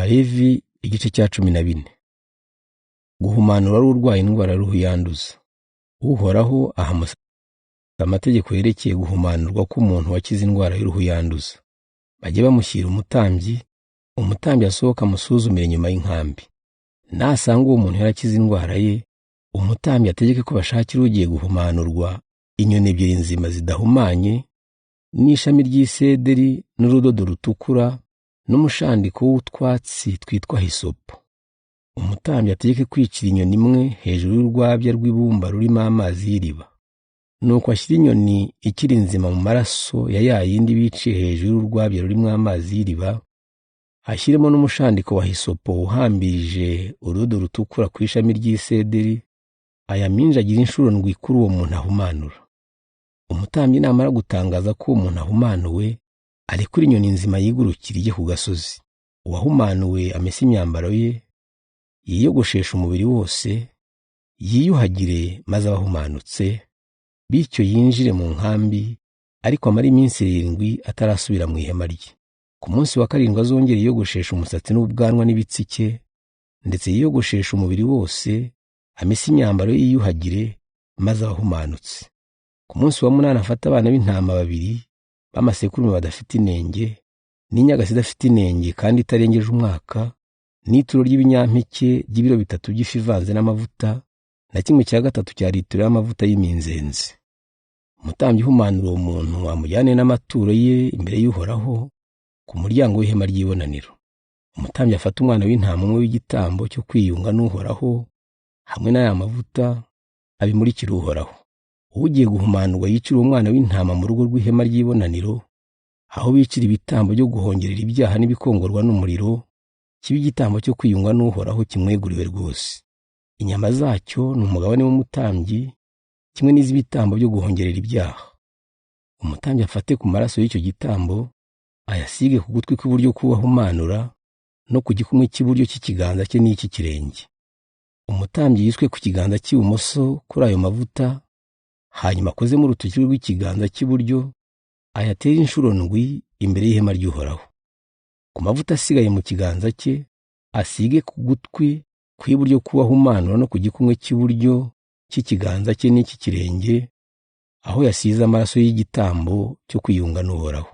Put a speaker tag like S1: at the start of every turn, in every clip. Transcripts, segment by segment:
S1: Abalevi igice cya 14. Guhumanura wari urwaye indwara y'uruhu yanduza. Uhoraho aha Musa amategeko yerekeye guhumanurwa k'umuntu wakize indwara y'uruhu yanduza. Bajye bamushyira umutambyi, umutambyi asohoka amusuzumire inyuma y'inkambi. Nasanga uwo muntu yarakize indwara ye, umutambyi ategeke ko bashakira ugiye guhumanurwa inyoni ebyiri nzima zidahumanye, n'ishami ry'isederi n'urudodo rutukura n'umushandiko w'utwatsi twitwa hisopo. Umutambyi ategeke kwicira inyoni imwe hejuru y'urwabya rw'ibumba rurimo amazi y'iriba. Nuko ashyira inyoni ikiri nzima mu maraso ya ya yindi biciye hejuru y'urwabya rurimo amazi y'iriba, ashyiremo n'umushandiko wa hisopo uhambirije urudodo rutukura ku ishami ry'isederi, ayaminjagire inshuro ndwi kuri uwo muntu ahumanura. Umutambyi namara gutangaza ko uwo muntu ahumanuwe, arekure inyoni nzima yigurukira ijye ku gasozi. Uwahumanuwe amese imyambaro ye, yiyogosheshe umubiri wose, yiyuhagire maze abe ahumanutse, bityo yinjire mu nkambi, ariko amare iminsi 7 atarasubira mu ihema rye. Ku munsi wa 7 azongere yiyogosheshe umusatsi n'ubwanwa n'ibitsike, ndetse yiyogosheshe umubiri wose, amese imyambaro ye yiyuhagire maze abe ahumanutse. Ku munsi wa 8 afate abana b'intama 2 b'amasekurume badafite inenge, n'inyagasi idafite inenge kandi itarengeje umwaka, n'ituro ry'ibinyampeke ry'ibiro 3 by'ifu ivanze n'amavuta, na 1/3 cya litiro y'amavuta y'iminzenze. Umutambyi uhumanura uwo muntu amujyane n'amaturo ye imbere y'Uhoraho ku muryango w'ihema ry'ibonaniro. Umutambyi afate umwana w'intama umwe w'igitambo cyo kwiyunga n'Uhoraho hamwe n'aya mavuta, abimurikire Uhoraho. Ugiye guhumanurwa yicira uwo mwana w'intama mu rugo rw'ihema ry'ibonaniro, aho bicira ibitambo byo guhongerera ibyaha n'ibikongorwa n'umuriro, kibe igitambo cyo kwiyunga n'Uhoraho kimweguriwe rwose. Inyama zacyo ni umugabane w'umutambyi, kimwe n'iz'ibitambo byo guhongerera ibyaha. Umutambyi afate ku maraso y'icyo gitambo, ayasige ku gutwi kw'iburyo k'uwahumanura no ku gikumwe cy'iburyo cy'ikiganza cye n'icy'ikirenge. Umutambyi yiswe ku kiganza cy'ibumoso kuri ayo mavuta, hanyuma akozemo urutoki rw'ikiganza cy'iburyo, ayatere inshuro 7 imbere y'ihema ry'Uhoraho. Ku mavuta asigaye mu kiganza cye, asige ku gutwi kw'iburyo k'uwahumanura no ku gikumwe cy'iburyo cy'ikiganza cye n'icy'ikirenge, aho yasize amaraso y'igitambo cyo kwiyunga n'Uhoraho.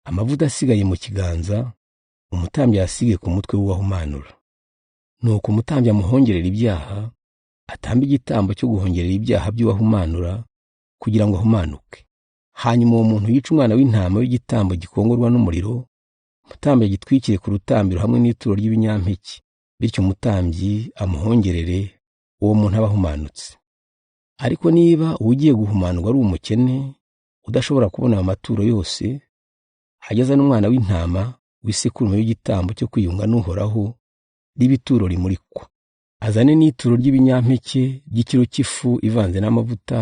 S1: Amavuta asigaye mu kiganza, umutambyi ayasige ku mutwe w'uwahumanura. Nuko umutambyi amuhongerera ibyaha, atambe igitambo cyo guhongerera ibyaha by'uwahumanura kugira ngo ahumanuke. Hanyuma uwo muntu yica umwana w'intama w'igitambo gikongorwa n'umuriro, umutambyi agitwikire ku rutambiro hamwe n'ituro ry'ibinyampeke, bityo umutambyi amuhongerere, uwo muntu aba ahumanutse. Ariko niba ugiye guhumanurwa ari umukene udashobora kubona amaturo yose, ajye n'umwana w'intama w'isekurume w'igitambo cyo kwiyunga n'Uhoraho n'ibituro rimurikwa. Azane n'ituro ry'ibinyampeke ry'ikiro cy'ifu ivanze n'amavuta,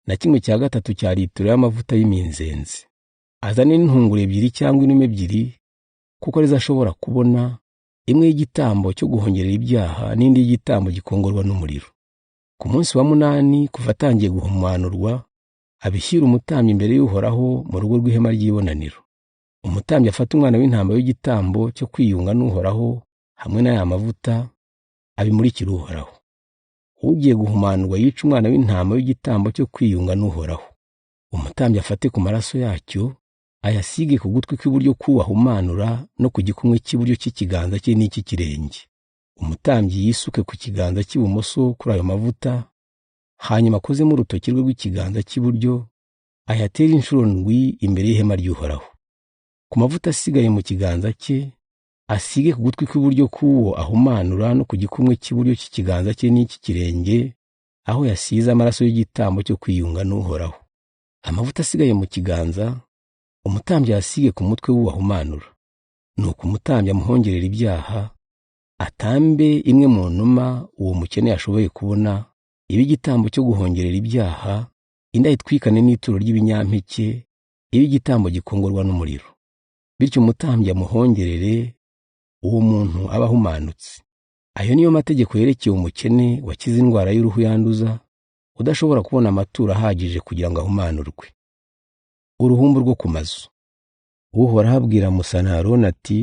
S1: na 1/3 cya litiro y'amavuta y'iminzenze. Azane n'intunguro 2 cyangwa inuma 2, kuko arizo ashobora kubona, imwe y'igitambo cyo guhongerera ibyaha n'indi y'igitambo gikongorwa n'umuriro. Ku munsi wa 8 kuva atangiye guhumanurwa, abishyira umutambyi imbere y'Uhoraho mu rugo rw'ihema ry'ibonaniro. Umutambyi afate umwana w'intama w'igitambo cyo kwiyunga n'Uhoraho hamwe n'aya mavuta, abimurikire Uhoraho. Ugiye guhumanurwa yica umwana w'intama w'igitambo cyo kwiyunga n'Uhoraho. Umutambyi afate ku maraso yacyo, ayasige ku gutwi kw'iburyo k'uwahumanura no ku gikumwe cy'iburyo cy'ikiganza cye n'icy'ikirenge. Umutambyi yisuke ku kiganza cy'ibumoso kuri ayo mavuta, hanyuma akozemo urutoki rwe rw'ikiganza cy'iburyo, ayatere inshuro 7 imbere y'ihema ry'Uhoraho. Ku mavuta asigaye mu kiganza cye, asige ku gutwi kw'iburyo k'uwo ahumanura no ku gikumwe cy'iburyo cy'ikiganza cye n'icy'ikirenge, aho yasize amaraso y'igitambo cyo kwiyunga n'Uhoraho. Amavuta asigaye mu kiganza, umutambyi ayasige ku mutwe w'uwahumanura. Nuko umutambyi amuhongerera ibyaha, atambe imwe mu numa uwo mukene yashoboye kubona, ibe igitambo cyo guhongerera ibyaha, indi ayitwikane n'ituro ry'ibinyampeke, ibe igitambo gikongorwa n'umuriro. Bityo umutambyi amuhongerere, uwo muntu aba ahumanutse. Ayo niyo mategeko yerekeye umukene wakize indwara y'uruhu yanduza, udashobora kubona amaturo ahagije kugira ngo ahumanurwe. Uruhumbu rwo ku mazu. Uhoraho abwira Musa na Aroni ati: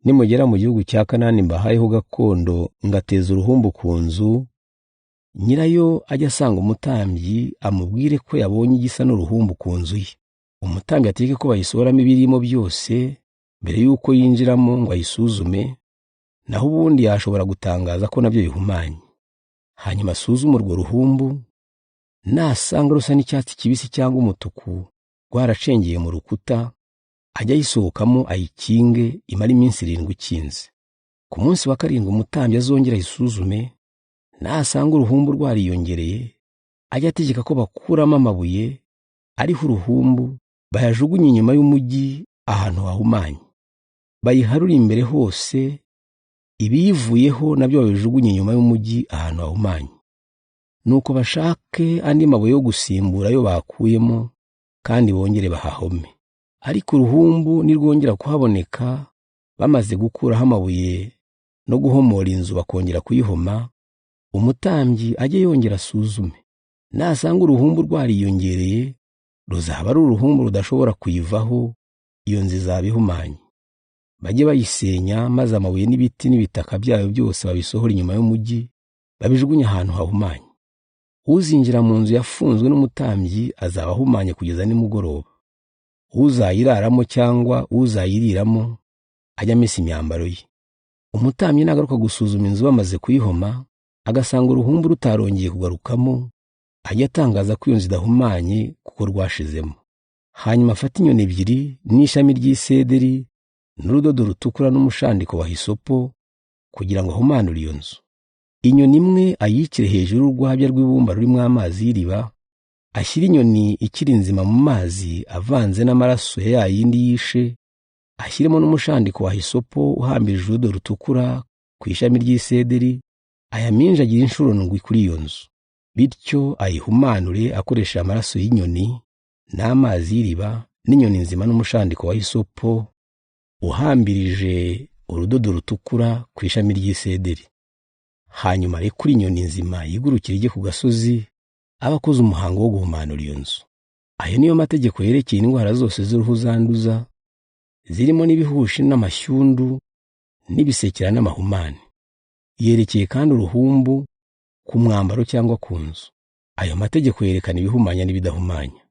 S1: Nimugera mu gihugu cya Kanani mbahayeho gakondo ngateza uruhumbu ku nzu, nyirayo ajya asanga umutambyi amubwire ko yabonye igisa n'uruhumbu ku nzu ye. Umutambyi ategeke ko bayisohoramo ibirimo byose mbere y'uko yinjiramo ngo ayisuzume, naho ubundi yashobora gutangaza ko nabyo bihumanye. Hanyuma asuzume urwo ruhumbu, nasanga rusa n'icyatsi kibisi cyangwa umutuku rwaracengeye mu rukuta, ajye ayisohokamo ayikinge imare iminsi 7 ikinze. Ku munsi wa 7 umutambyi azongera ayisuzume, nasanga uruhumbu rwariyongereye, ajye ategeka ko bakuramo amabuye ariho uruhumbu, bayajugunye inyuma y'umugi ahantu hahumanye. Bayiharure imbere hose, ibiyivuyeho nabyo babijugunye inyuma y'umugi ahantu hahumanye. Nuko bashake andi mabuye yo gusimbura ayo bakuyemo, kandi bongere bahahome. Ariko uruhumbu nirwongera kuhaboneka, bamaze gukuraho amabuye no guhomora inzu bakongera kuyihoma, umutambyi ajye yongera asuzume. Nasanga uruhumbu rwariyongereye, ruzaba ari uruhumbu rudashobora kuyivaho, iyo nzu izaba ihumanye. Bajye bayisenya, maze amabuye n'ibiti n'ibitaka byayo byose babisohora inyuma y'umugi, babijugunye ahantu hahumanye. Uzinjira mu nzu yafunzwe n'umutambyi azaba ahumanye kugeza nimugoroba. Uzayiraramo cyangwa uzayiriramo ajya amesa imyambaro ye. Umutambyi nagaruka gusuzuma inzu bamaze kuyihoma, agasanga uruhumbu rutarongeye kugarukamo, ajya atangaza ko iyo nzu idahumanye kuko rwashizemo. Hanyuma afate inyoni 2 n'ishami ry'isederi n'urudodo rutukura n'umushandiko wa hisopo, kugira ngo ahumanure iyo nzu. Inyoni imwe ayicire hejuru y'urwabya rw'ibumba rurimo amazi y'iriba, ashyire inyoni ikiri nzima mu mazi avanze n'amaraso ya yindi yishe, ashyiremo n'umushandiko wa hisopo uhambirije urudodo rutukura ku ishami ry'isederi, ayaminjagire inshuro 7 kuri iyo nzu. Bityo ayihumanure akoresheje amaraso y'inyoni n'amazi y'iriba n'inyoni nzima n'umushandiko wa hisopo uhambirije urudodo rutukura ku ishami ry'isederi. Hanyuma arekure inyoni nzima yigurukire ijye ku gasozi, abe akoze umuhango wo guhumanura iyo nzu. Ayo niyo mategeko yerekeye indwara zose z'uruhu zanduza, zirimo n'ibihushi n'amashyundu n'ibisekera n'amahumane. Yerekeye kandi uruhumbu ku mwambaro cyangwa ku nzu. Ayo mategeko yerekana ibihumanya n'ibidahumanya.